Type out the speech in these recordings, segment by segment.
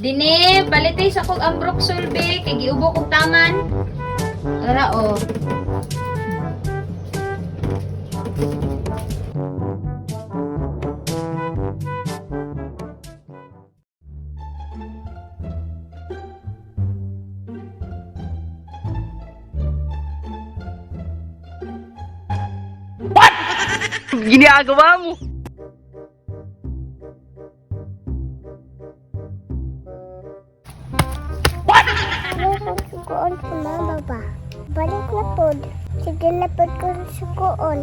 Dini, palitay sa kog ambroxol be, kay giubo kog taman. Ara oh. Ginagawa mo? Meron sukuon sa mama ba? Balik na pod. Sige na pod ko sukuon.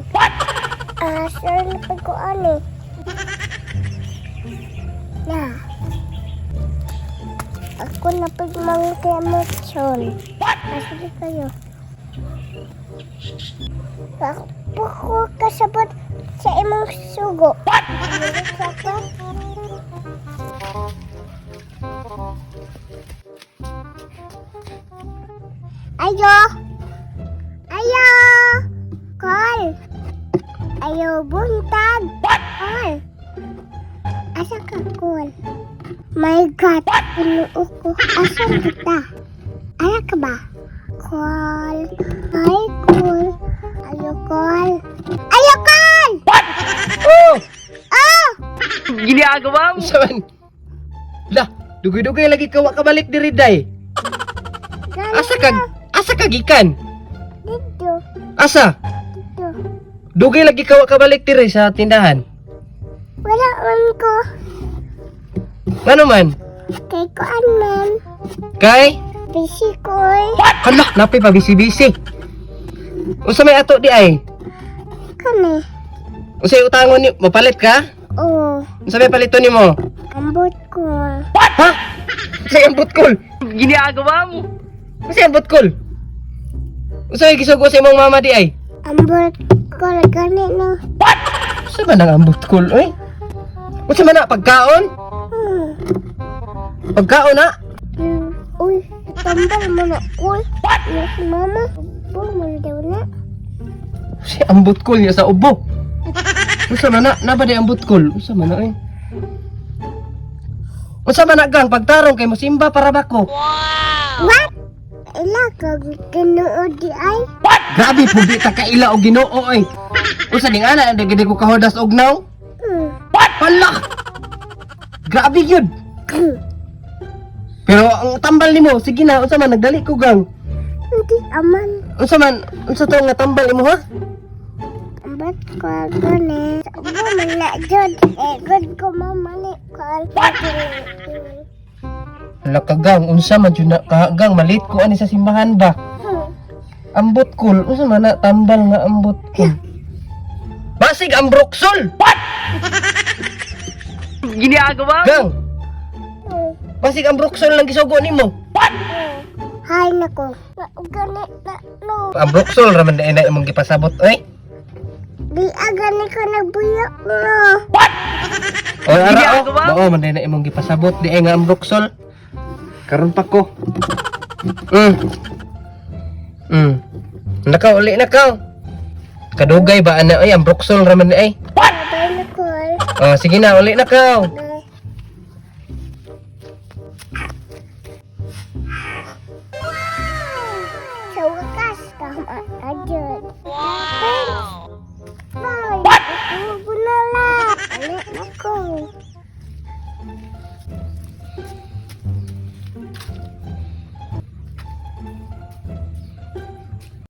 Ah, sure na pod ko ani. Na. Ako na pod mga emosyon. Asa di kayo? Ako ko kasabot sa imong sugo. Papa. Ayo! Ayo! Call! Ayo, buntag! Call! Asa ka, call? My God! Inuo ko. Asa kita? Ara ka ba? Call! Ay, call! Ayo, call! Ayo, call! Oh! Oh! Ginagawa mo? Unsa man? Lah, dugay-dugay lagi ka wa kabalik diri day. Gani Asa ka asa ka gikan? Dito. Asa? Dito. Dugay lagi ka wa kabalik diri sa tindahan. Wala man ko. Ngano man? Kay kuan man. Kay Busy ko eh. hala, napay pa bisi-bisi. Unsa may ato di ay? Kani. Unsay utangon ni mapalit ka? Oh. Unsa may paliton nimo? Ambot ko. Ha? Unsay ambot kol? Ginagawa mo? Unsay ambot kol? Unsa may gisugo sa imong mama di ay? Ambot ko gani no. Unsa man ang ambot kol oy? Unsa man na pagkaon? Pagkaon na? Uy, tambal mo na uy. Yes, mama. Ubo mo daw na. Si ambot kol niya sa ubo. Unsa man na? Naba di ambot kol? Unsa man na oy? Unsa man na gang pagtarong kay mosimba para bako? What? Ila ka tinuod di ay. Grabe pud di ta kaila og Ginoo oy. Unsa ding ana ang gid ko kahodas og naw? Hala! Grabe yun. Pero ang tambal nimo, sige na, unsa man nagdali ko gang. Hindi aman. Unsa man, unsa to nga tambal imo ha? Ambot ko gani. Sa ubo man na jud. Eh, good ko mama ni ko. Hala ka gang, unsa man jud na ka gang, malit ko ani sa simbahan ba? Ambot kol, unsa man na tambal nga ambot kol. Basig ang broksol. Ginagawa mo? Gang, basig ang broksol lang gisugo nimo. Hay nako. Gani na no. Ang broksol ra man na imong gipasabot oy. Di agani ko nagbuyok no. Oy ara o, Ginagawa mo? mao man na imong gipasabot di ay nga ang broksol. Karon pa ko. Nakaw uli na kaw. Kadugay ba ana oy ang broksol ra man di ay. Bye na ko. Oh, sige na uli na kaw. Bye. Sa wakas, tama na dyan. Wow! Bye! Ako na lang. Anak ako.